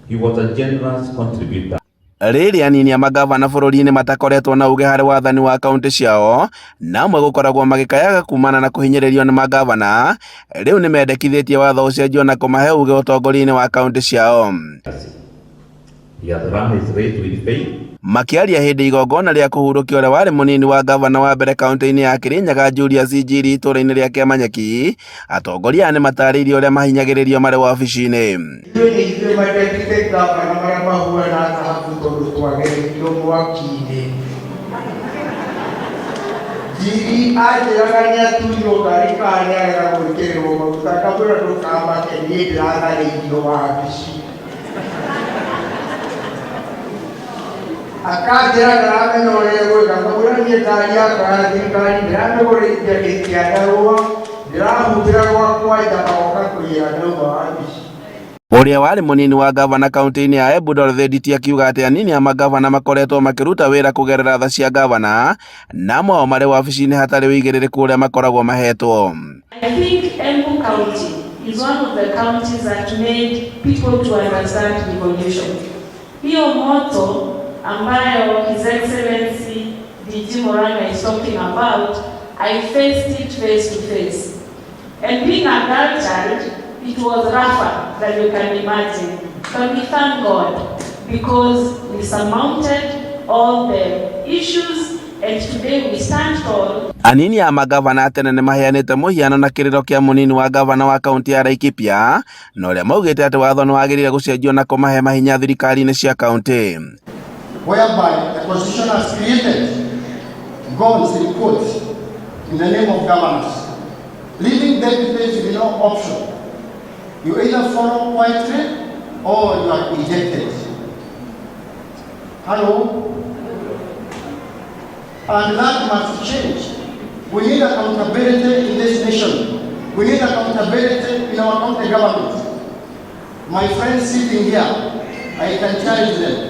He was a generous contributor. Rĩrĩ anini a magavana bũrũri-inĩ matakoretwo na uge harĩ wathani wa kaunti ciao, na amwe gũkoragwo magĩkayaga kumana na kũhinyĩrĩrio nĩ magavana, rĩu nĩ mendekithĩtie watho ũcenjio na kũmahe uge ũtongoria-inĩ wa kaunti ciao. He has run his race with faith. Makĩaria hĩndĩ igongona rĩa kũhurũkia ũrĩa warĩ mũnini wa gavana wa mbere kaunti-inĩ ya Kirinyaga Julius Njiri itũũra-inĩ rĩa Kĩamanyeki, atongoria aya nĩ matarĩirie ũrĩa mahinyagĩrĩrio marĩ wabici-inĩ. Ithuĩ nĩ ithuĩ madepute gavana marĩa mahuana thahabu tondũ twageretio mwaki-inĩ. Njiri anjĩraga nĩ atunywo ngari kana nĩ arega gwĩkĩrĩrwo maguta ngamwĩra ndũkamake niĩ ndĩratharĩirio wabici. Akanjĩra ndaramenya ũrĩa egwĩka ngamwĩra niĩ ngari yakwa ya thirikari ndĩramĩgũrĩte ĩkĩandarũa ndĩrahumbĩra gwakwa nja magoka kũiyĩra ndauma wabici. Ũrĩa warĩ mũnini wa gavana kaunti-inĩ ya Embu Dorothy Nditi akiuga atĩ anini a magavana makoretwo makĩruta wĩra kũgerera tha cia gavana na amwe ao marĩ wabici-inĩ hatarĩ ũigĩrĩrĩku ũrĩa makoragwo mahetwo. I think Embu County is one of the counties that made people to understand devolution. Hiyo moto ambayo His Excellency DG Murang'a is talking about, I faced it face to face. And being a girl child, it was rougher than you can imagine. But we thank God because we surmounted all the issues and today we stand tall. Anini a magavana a tene nĩ maheanĩte mũhiano na kĩrĩro kĩa mũnini wa gavana wa kaunti ya Laikipia na ũrĩa maugĩte atĩ watho nĩ wagĩrĩire gũcenjio na kũmahe mahinya thirikari-inĩ cia kaunti. Whereby the Constitution has created goals in quotes in the name of governance, leaving deputies with no option. You either follow quietly or you are ejected. Hello? And that must change. We need accountability in this nation. We need accountability in our county government. My friends sitting here, I can challenge them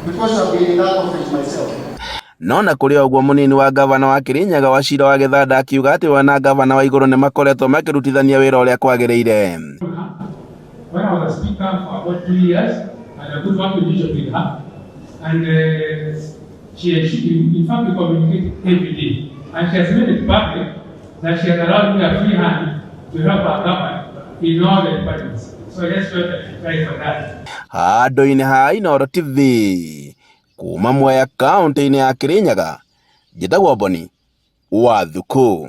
because I've been in that office myself. No na kũrĩ ũguo mũnini wa gavana wa Kirinyaga Wachira wa Gĩthanda akiuga atĩ we na gavana wa igũrũ nĩ makoretwo makĩrutithania wĩra ũrĩa kwagĩrĩire. When I was a speaker for about 2 years, I had a good working relationship with her. And she, in fact, we communicate every day. And she has made it public that she has allowed me a free hand to help her govern in all the departments. So I just felt that she tried for that. Handũ-inĩ ha Inooro TV kuma Mwea kaunti-inĩ ya Kirinyaga, njĩtagwo Boni wa Thuku.